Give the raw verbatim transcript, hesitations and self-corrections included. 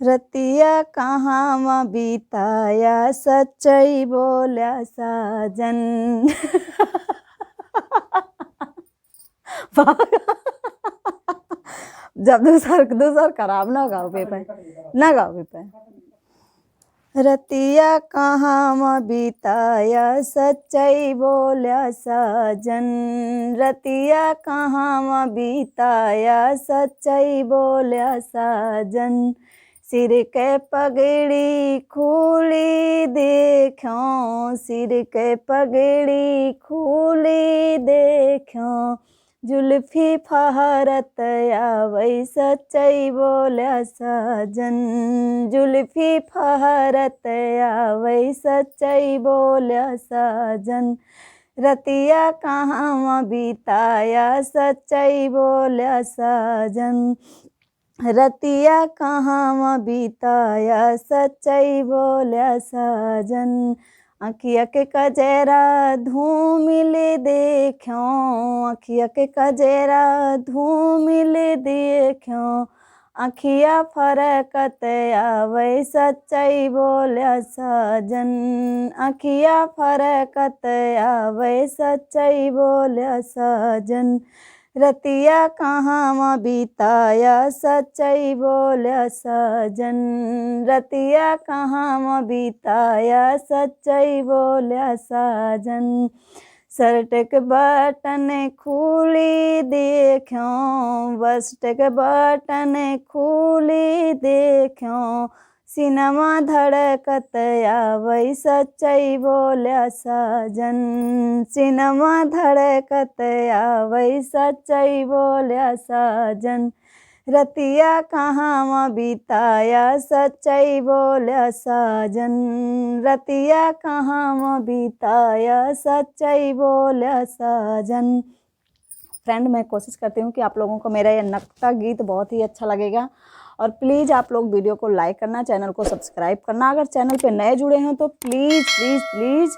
रतिया कहाँ म बिताया, सच्चाई बोल्या साजन। जब दूसर, दूसर खराब ना गाओ बेपे, ना गाओ बेपे। रतिया कहाँ म बिताया, सच्चाई बोल्या साजन। रतिया कहाँ म बिताया, सच्चाई बोल्या साजन। सिर के पगड़ी खुली देख्यों, सिर के पगड़ी खुली देख्यों। जुल्फी फहरत आवै, सच्चाई बोल्या साजन। जुल्फी फहरत आवै, सच्चाई बोल्या साजन। रतिया कहाँ म बिताया, सच्चाई बोल्या साजन। रतिया कहाँ म बिताया, सच्चाई बोल्या साजन। अँखिया के कजरा धूमिल देख्यों, अँखिया के कजरा धूमिल देख्यों। अँखिया फरकत आवै, सच्चाई बोल्या साजन। अँखिया फरकत आवै, सच्चाई बोल्या साजन। रतिया कहाँ म बिताया, सच्चाई बोल्या साजन। रतिया कहाँ म बिताया, सच्चाई बोल्या साजन। शर्ट के बटन खुली देख्यों, वस्ट के बटन खुली देख्यों। सिनमा धड़कत आवै, सच्चाई बोल्या साजन। सिनमा धड़कत आवै, सच्चाई बोल्या साजन। रतिया कहाँ म बिताया, सच्चाई बोल्या साजन। रतिया कहाँ म बिताया, सच्चाई बोल्या साजन। फ्रेंड, मैं कोशिश करती हूँ कि आप लोगों को मेरा ये नकता गीत बहुत ही अच्छा लगेगा, और प्लीज आप लोग वीडियो को लाइक करना, चैनल को सब्सक्राइब करना। अगर चैनल पे नए जुड़े हैं तो प्लीज, प्लीज, प्लीज